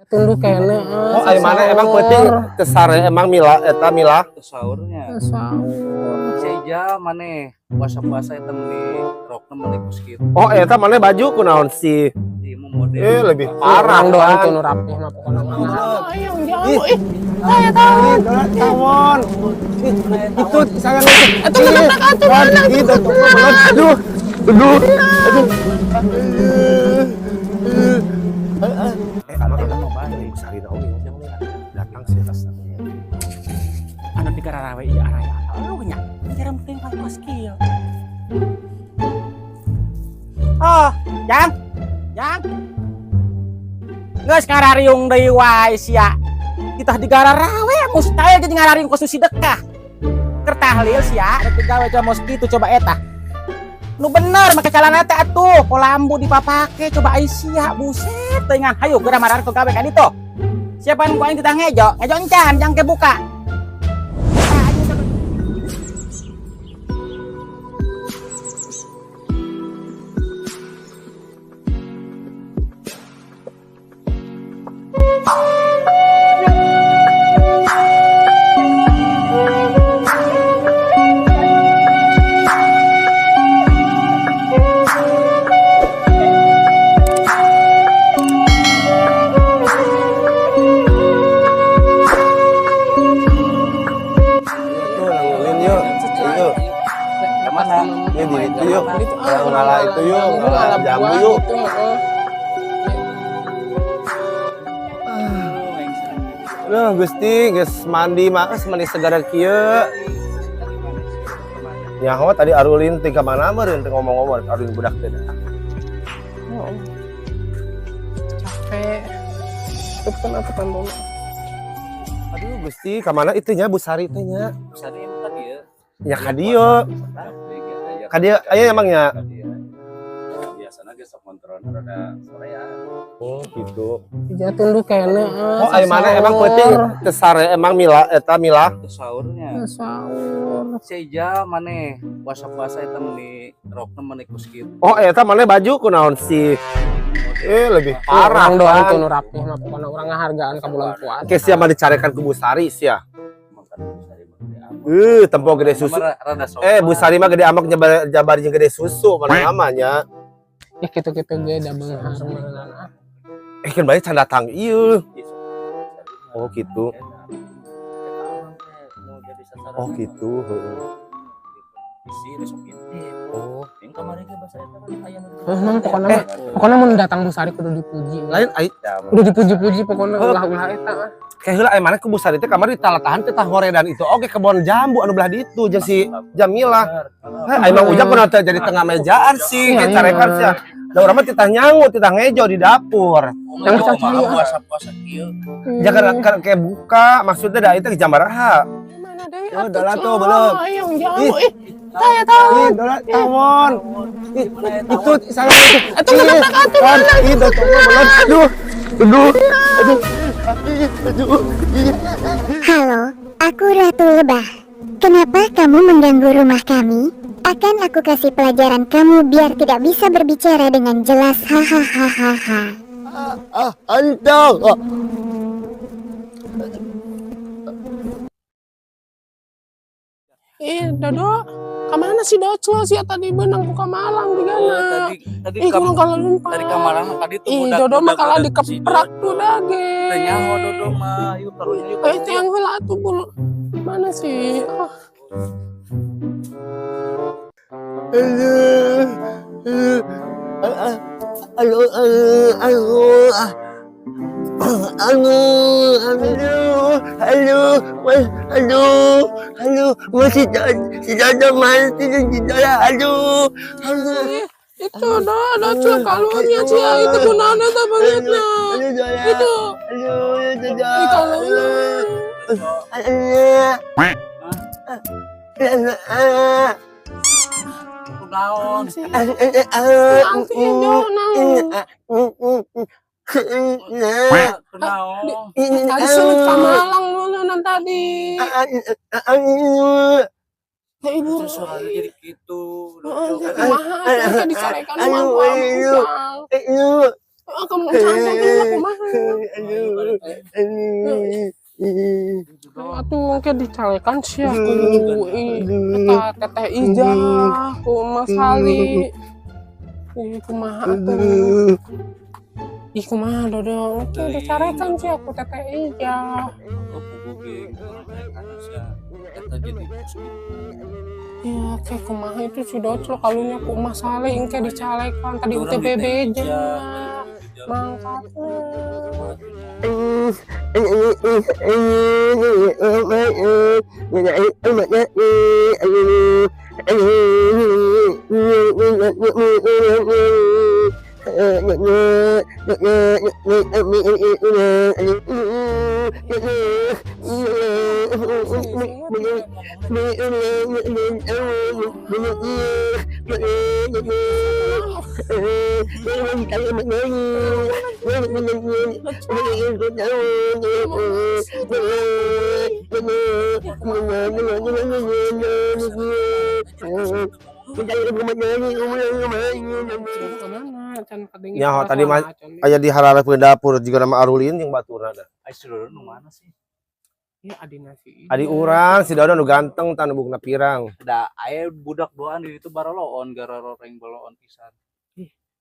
Tunduh keneh. Oh, ari mana emang peuting teu sare emang Mila eta Mila. Sahurnya. Sahur. Si Ija maneh puasa-puasa eta meuni rokna meuni kos kitu. Oh, eta maneh baju kunaon sih? Ieu mah model. Eh, lebih parah. Orang doang kan. tuh nu rapih mah pokona mah. Ayo Ih. jauh ih. Saya tahu. Tawon. Itu sayang itu. Atuh ngetabrak atuh mana? Itu aduh. Aduh. Aduh. Eh, anak mau balik. Sarina oge datang sih atas. Anu di gararawe ieu araya. Aduh nya, jarang teuing kos kieu. Oh, Jang. Jang. Geus ngarariung deui wae sia. Kita di gararawe mustahil jadi ngarariung kos nu sidekah. Keur tahlil sia, rek gawe coba mos kitu coba eta. Nu bener make calana teh atuh, kolambu dipapake coba ai sia buset teuingan. Hayu geura mararek gawe ka ditu. Siapa nu ku aing titah ngejo? Ngejo encan, jang ke buka. Tuh, langulin yuk. Yuk. Kemana? Ini di itu yuk. Yang ngalah itu yuk, ngalah jambu yuk. Itu heeh. Duh, Gusti, geus mandi mah geus mandi segar kieu. Nyaho tadi arulin teh ka mana meureun teh ngomong-ngomong arulin budak teh. Oh. Capek. Tutup atuh pantona. Aduh, Gusti, ka mana itu nya Bu Sari teh nya? Sari emang ka dieu. Nya ka dieu. Ka dieu aya emang nya. Biasana ge sok kontrolna rada sorean. Oh, gitu. Ija tunduh keneh. Oh, ari mana emang peuting teu sare emang Mila eta Mila. Sahurnya. Sahur. Si Ija maneh puasa-puasa eta meuni rokna meuni kos kitu. Oh, eta maneh baju kunaon sih? Eh, lebih parah. Orang doang kan. tuh nu rapih mah pokona urang ngahargaan ka bulan puasa. Oke, sia mah dicarekan ku Bu Sari sia. Makan Bu Sari mah gede amat. Tempo gede susu. Rada sopan. Eh, Bu Sari mah gede amak nyabar jabar jeung gede susu mana namanya. Ya kitu-kitu ge da beunghar meureunana. Eh, kan bae can datang ieu. Oh, gitu. Oh, gitu. Heeh. Oh, Heuh, mang pokona mah pokona mun datang Bu Sari kudu dipuji. lain ai Kudu dipuji-puji pokona ulah-ulah eta ah. kayak heula ai mana ku Bu Sari teh kamari ditalatahan teh tah ngoredan itu oge kebon jambu anu belah ditu jeung si Jamila. Heh, ai Mang Ujang kunaon teh jadi tengah mejaan sih, Iya, kayak carekan iya. sia. Da urang mah titah nyangu, titah ngejo di dapur. Yang percaya. Puasa-puasa kieu. Jangan kan kayak buka, maksudnya da itu jam baraha. Mana deui Oh, atuh, dola tuh, Cok. belum. Ayo jauh Ih. ih. Saya tahu. Ih, dola tawon. Ih, itu sayang itu. Atuh ngetabrak atuh mana? Ih, tuh, belum. Aduh. Aduh. Aduh. Aduh. Halo, aku Ratu Lebah. Kenapa kamu mengganggu rumah kami? Akan aku kasih pelajaran kamu biar tidak bisa berbicara dengan jelas. Hahaha. Ah, antong. Ih, Dodo, kemana sih Doclo sih tadi beunang ku ka Malang juga Oh, na. tadi tadi Ih, kurang kalau lupa. tadi kamaran tadi tuh Ih, Dodo mah kalau dikeprak tuh dage. Teu nyaho Dodo mah, yuk karunya yuk. Eh, tiang heula atuh bulu. Mana sih? Ah. Aduh. Aduh, aduh, aduh. Aduh, aduh, aduh, aduh, aduh, masih si Dodo masih si Dodo, aduh, aduh, Itu do, Doclo kalungnya sih itu kunaon eta bangetna. aduh, Dodo, Itu. aduh, Dodo, Ih, kalungnya. aduh, aduh, Kunaon? Nang sih, Jo, nang. Kunaon? Tadi sulit ka Malang dulu tadi. Ya ibu. Terus suaranya jadi gitu. Heeh, kumaha atuh teh dicarekan mah ku Ujang. Ah, kamu cantik lah, kumaha. Atuh engke dicalekan sia ku eta Teteh Ijah, ku Mas Ali. Ih, kumaha atuh. Ih, kumaha, Dodo? Engke dicarekan sia ku Teteh Ijah. Oh, puguh ge karena sia eta jadi kos kitu. Ya, kayak kumaha itu si Doclo kalunya ku Mas Ali engke dicalekan tadi Urang UTBB di aja. Ijah. Mangkatna. Kemana? Can kadenge Nyaho, tadi mah suara can. Aya di harareupeun dapur juga nama Arulin jeung baturna da. Ai, si Dodo nu mana sih? Ya, adina si Adi urang si Dodo nu ganteng tah nu bukna pirang. Da aya budak duaan di ditu baroloon garoreng boloon pisan.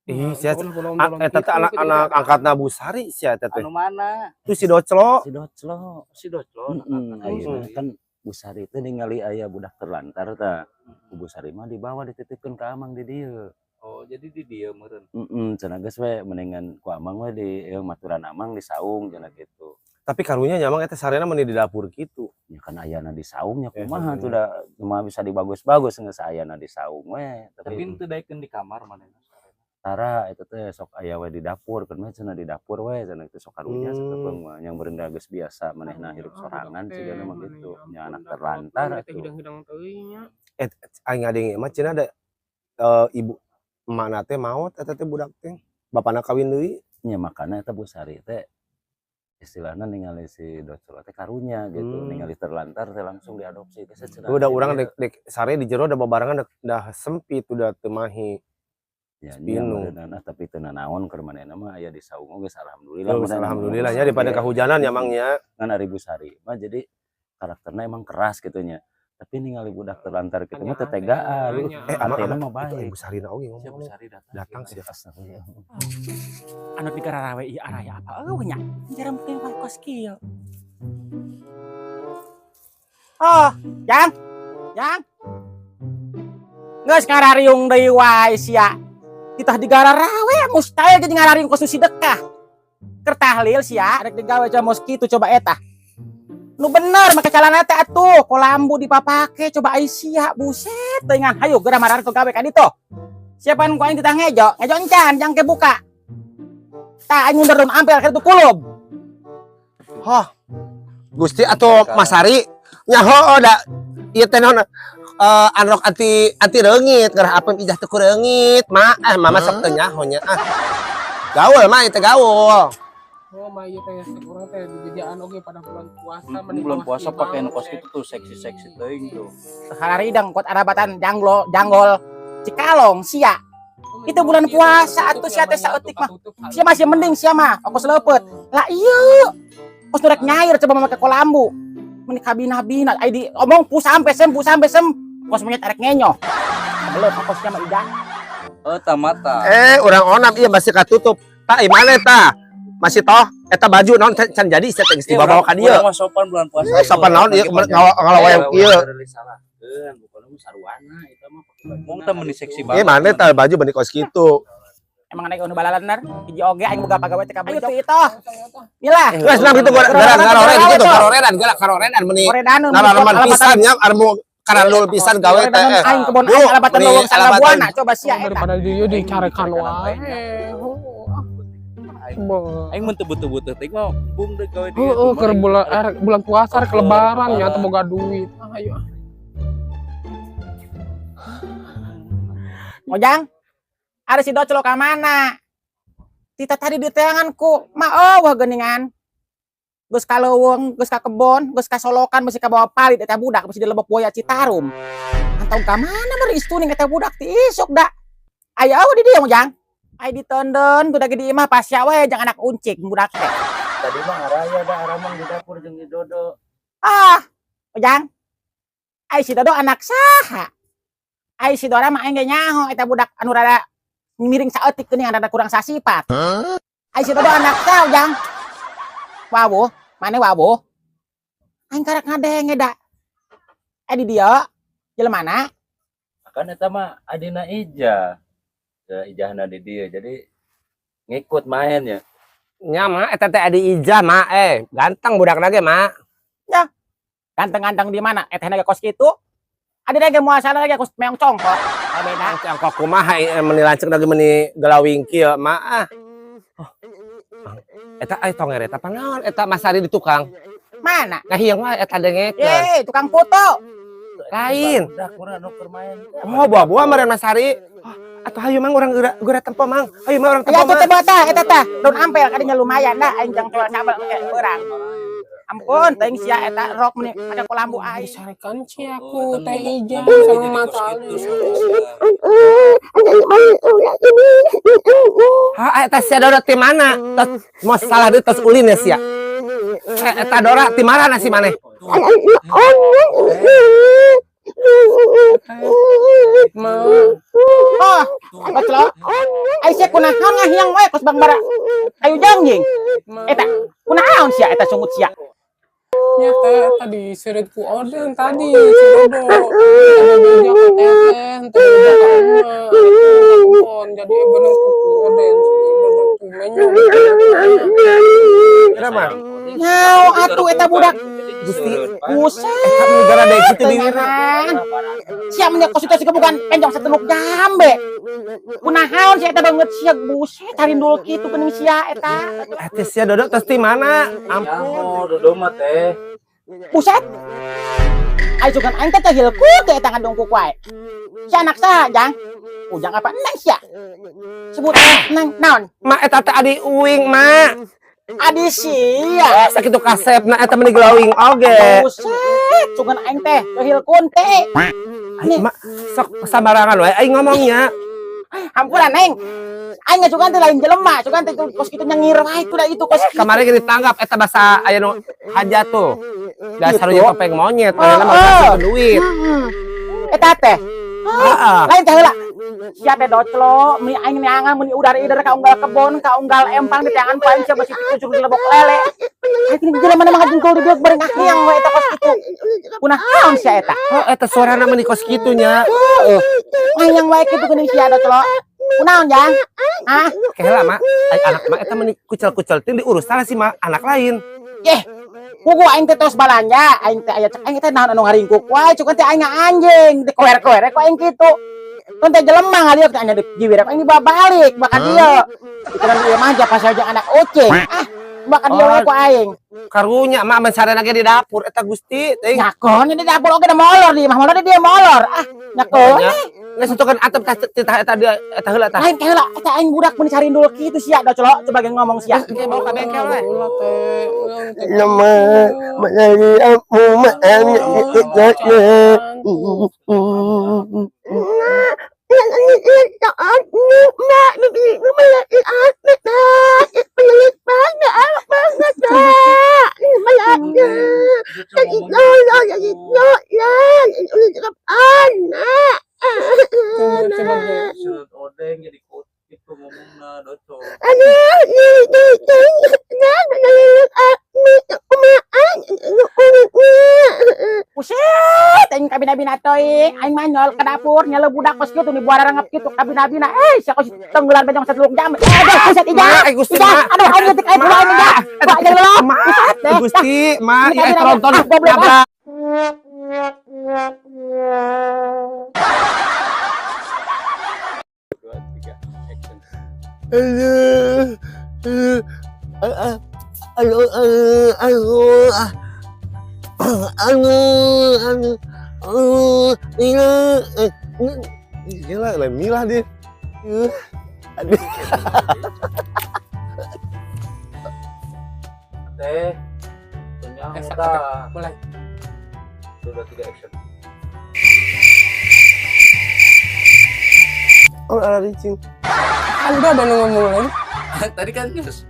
Ih, sia eta teh anak-anak angkatna Bu Sari sia eta teh. Anu mana? Itu si Doclo. Si Doclo. Si Doclo. Heeh, ayeuna Heeh. kan Bu Sari teh ningali aya budak terlantar tah. Ku Bu Sari mah dibawa dititipkeun ka Amang di dieu. Oh, jadi di dieu meureun. Heeh, cenah geus we mendingan ku Amang we di ieu maturan Amang di saung cenah kitu. Tapi karunya nya Mang eta sarena mah di dapur kitu. Ya kan ayana di saung nya Eh, kumaha heeh. tuh da cuma bisa dibagus-bagus geus ayana di saung we. Tapi Tapi henteu daekeun di kamar manehna. Tara eta teh sok aya we di dapur keun we cenah di dapur we cenah itu sok karunya sakepeung mah yang berendah geus biasa manehna hirup sorangan cigana mah gitu nya anak terlantar atuh. Hidang-hidang teuing nya. Eh, aing ngadenge mah cenah da ibu emakna teh maot eta teh budak teh. Bapana kawin deui. Nya makana eta Bu Sari teh istilahna ningali si Doclo teh karunya gitu, ningali terlantar teh langsung diadopsi teh cenah. Udah urang dek sare di jero da babarengan dah sempit udah teu mahi. Ya, nya Spinu. meureunana tapi teu nanaon keur manehna mah aya di saung geus alhamdulillah Terus meureunana mah. alhamdulillah nya daripada kehujanan ya Mang nya. Ngan ari Bu Sari mah jadi karakterna emang keras gitu nya. Tapi ningali budak terlantar gitu mah teu tegaan. Eh, ama Hatena ama mah itu baik. Ibu Sarina oge Siapa ngomong. Sari datang? Datang sih. Astagfirullah. Anu digararawe ieu araya apa eueuh nya? Jarang wae kos kieu. Oh, Jang. Jang. Geus ngarariung deui wae sia. Titah digararawe mustahil jadi ngarariung kos nu sidekah. Keur tahlil sia rek digawe coba mos kitu coba eta. Nu bener make calana teh atuh, kolambu dipapake coba ai sia buset teuingan. Hayu geura marare gawe ka ditu. Siapaan ku aing titah ngejo, ngejo encan jang ke buka. Tah aing mundur daun ampel ka ditu kulub. Hah. Gusti atau Mas Sari nyaho da ieu teh naon anrok anti anti reungit ngarah apem Ijah teu ku reungit ma mama sok teu nyaho nya ah. Gaul mah ieu teh gaul. Oh, mah ieu teh urang teh dijejaan oge pada bulan puasa meni Bulan kos puasa kieu pakai banget kos teh. kitu tuh seksi-seksi teuing tuh. Hararidang kot arabatan jangglo janggol Cikalong sia. Itu bulan puasa atuh sia teh saeutik mah. Sia masih mending sia mah, ongkos leupeut. Lah ieu. Kos nu rek nyair coba make kolambu. Meni kabina-bina ai di omong pu sampe sem pu sampe sem. Kos monyet arek ngenyoh. Belum ongkos sia mah ida. Oh, tamata. Eh, urang onam ieu masih katutup. Tah ieu mana tah? Masih toh eta baju naon can jadi sia teh geus dibawa ka dieu. Urang mah sopan bulan puasa. Eh, sopan naon ieu ngalawa kieu. Salahkeun, bukan mah sarwana eta mah pake baju. Mung teh meni seksi banget. Eh, mana tah baju meni kos kitu. Emang naik anu balalener hiji oge aing boga pagawe teh ka Ayo tuh itu. Milah. Geus nah kitu gara garoren kitu garorenan gara karorenan meni Koredaneun. narareman pisan nya armu karandul pisan gawe teh. Koredaneun aing kebon Bu, aing alabatan meni leuweung alabatan. sanglabuana coba sia eta. Daripada dia dicarekan wae. Aing mun teu butuh-butuh teh mah bung deui gawe di Heeh, keur bulan bulan puasa rek lebaran nya teu boga duit. Ah, ayo. Mojang, ada si Doclo ka mana? Tita tadi di teanganku, ma oh wah geningan. Geus ka leuweung, geus ka kebon, geus ka solokan, mesti ka bawa palit eta budak, mesti di Lebok Buaya Citarum. Antong ka mana meureun istuning eta budak ti isuk da. Aya eueuh di dieu Mojang. Ai ditondon budak di imah pasya we jeung anak uncik budak teh. Tadi mah ngaraya da aramang di dapur jeung di Dodo. Ah, Ujang. Ai si Dodo anak saha? Ai si Dora mah aing ge nyaho eta budak anu rada miring saeutik geuning rada kurang sasipat. Ai si Dodo anak saha, Ujang? Wawuh, mane wawuh? Aing karek ngadenge da. Eh di dieu jelema? Kan eta mah adina Ijah. Ya, Ijahna di dieu jadi ngikut main ya. Nya mak eta teh adi Ijah mak ganteng budak lagi mak. Ya. Ganteng-ganteng di mana? Eta ge kos kitu. Adina ge moal salah ge kos meong congkok. Beda. Congkok kumaha meni lanceuk lagi meni gelawing kieu mak ah. Oh. Eta ai tonger eta panaon eta Mas Ari di tukang. Mana? Ngahiang wae eta dengekeun. Ye, tukang foto. Lain. Budak urang nu keur main. Oh, buah-buah meureun Mas Ari. Oh, atuh hayu mang urang geura tempo mang. Hayu mang urang tempo. Ya atuh teh tah eta tah. Daun ampel kadinya lumayan dah aing jang jual sambal engke urang. Ampun, teuing sia eta rok meni pada kolambu aing. Disarekan cia aku teh Ijah sama Mas Ali. Ha eta sia Dora ti mana? Tos mau salah deui tos ulin ya sia. Eta Dora ti mana si maneh? Ma, Oh, koclo. Ai sia kunaon ngahiang wae kos Bang Bara. Ayo jangjing. Eta kunaon sia eta sungut sia. Nya teh tadi seureut ku Oden tadi si Dodo. Tadi beja ka teteh, teh beja ka emak. Telepon jadi beunang ku Oden si Dodo tuh menyong. Kenapa? Nyao atuh eta budak. Gusti. Buset. Eta meni gara deui kitu bibirna. Sia meni kos itu bukan penjong sateluk jambe. Kunaon sia eta banget sia buset tarindul kitu geuning sia eta. Eta sia Dodo tos ti mana? Ampun. Dodo mah teh. Buset. Ai sugan aing teh hilku teh eta ngadongkuk wae. Sia anak saha, Jang? Ujang apa neng sia? Sebut neng naon? Mak eta teh adi uing, mak. Adi sia. Sakitu kasepna eta meni glowing oge. Buset, sugan aing teh hilkun teh. Ai mak sok sambarangan wae aing ngomongnya. Hampura neng. Aing sugan teh lain jelema, sugan teh kos kitu nyengir wae itu da itu kos kitu. Kemarin ge ditangkap eta basa aya nu hajat tuh. Dasar nya topeng monyet, manehna mah kasih duit. Eta teh. Heeh. Lain teh heula. Sia teh doclo, meni aing neangan meni udar ider ka unggal kebon, ka unggal empang di teangan ku aing sia besi pikucur di lebok lele. Aing jelema mah ngajengkol di dieu bareng ngahiang we eta kos kitu. Kunaon sia eta? Oh, eta suarana meni kos kitu nya. Heeh. Ngahiang wae kitu geuning sia doclo. Kunaon, Jang? Hah? Keheula mak, ai anak mak eta meni kucel-kucel teh diurus salah sih mak, anak lain. Yeh, pugu aing teh terus balanja, aing teh aya cek aing teh naon anu ngaringkuk wae, cukan teh aing anjing, dikoer-koer ku aing kitu. Tun teh jelema ngalieu teh anya dijiwir aing dibawa balik bakal dieu. Dikuran ieu mah japa saja anak ucing. Ah, bakal dieu wae ku aing. Karunya mak mun sarena ge di dapur eta Gusti teuing. Nyakon di dapur oge da molor di imah molor di dieu molor. Ah, nyakon. Geus tentukan atep tah titah eta dia eta heula tah. Lain teh heula eta aing budak mun carindul kitu sia da colo coba ge ngomong sia. Geus bawa ka bengkel we. Ulah teh, ulah teh. Nama menjadi aku Coba ge. Seureut Odeng jadi kitu ngomongna doco. Buset, aing kabina-bina teuing, aing manyol ke dapur nyele budak kos kitu di buara rangap kitu kabina-bina. Eh, sia kos tenggelan bejong sateluk jam. Aduh, buset Ijah. Mak, Gusti, Ijah, mak. aduh aing nyetik aing keluar Ijah. Wah, aing lelah. Mak, Buset deh. Gusti, mak, Ini ieu kabina-bina. tronton Ah, goblok, ah. nabrak. Dua, tiga, action. Aduh, aduh, aduh, aduh, aduh, aduh, aduh, Gila, lain milah dia. Aduh. Teh. Nyaho tah. Mulai. 2, 3, action. Oh, araricing. Kan udah ada ngomong lagi. Tadi kan news.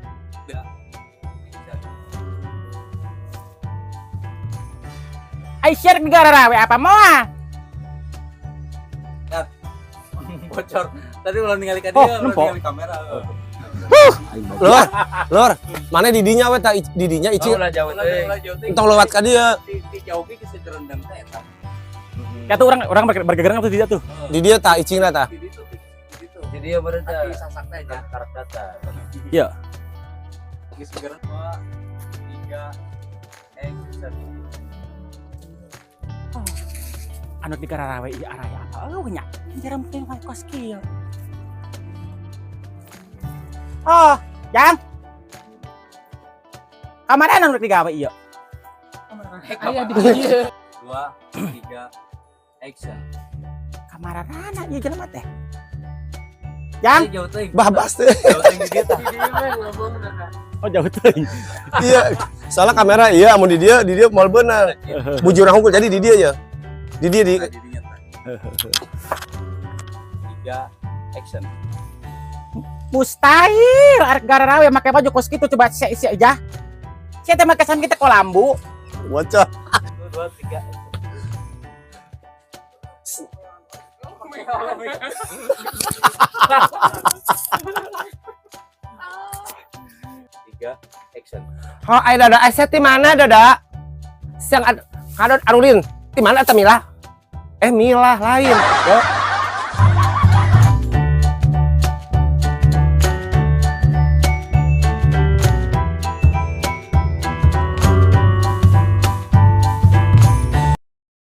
Ai sia rek digararawe apa moal? Bocor. Tadi ulah ningali ka Oh, dia, ulah nempo. ningali kamera. Lur, lur, mana didinya we ta didinya icing Ulah jauh teh. Ulah jauh teh. entong lewat ka dieu. Ti jauh ge geus gerendeng teh eta. Ya tuh orang orang bergegerang atau tidak tuh? Di dieu ta icingna ta. Di ditu di ditu. Di dieu meureun teh. Sasak teh nya karak data. Iya. Geus gerendeng 2 3 action. Anu digararawe ieu araya apa eueuh nya? Jaremkeun wae kos kieu. Oh, Jang. Kamarana anu digawe ieu? Aya di dieu. 2 3 action. Kamarana ieu jelema teh. Jang. Jauh teh. Babas teh. Jauh teh di dieu tah. Di dieu we ngomongna. Oh, jauh teuing. Iya. Soalnya kamera iya mun di dieu moal beunang. Bujur hungkul jadi di dieu ya. Di dieu di Nah, di dinya tah. 3 action. Mustahil arek gararawe make baju kos kitu coba sia sia aja. Sia teh make sam kita kolambu. bocor. 2 3 action. Tiga, action. Oh, ai Dada, ai ti mana Dada? Siang ad kadon arulin. Ti mana eta Mila? Eh Mila lain. Ya.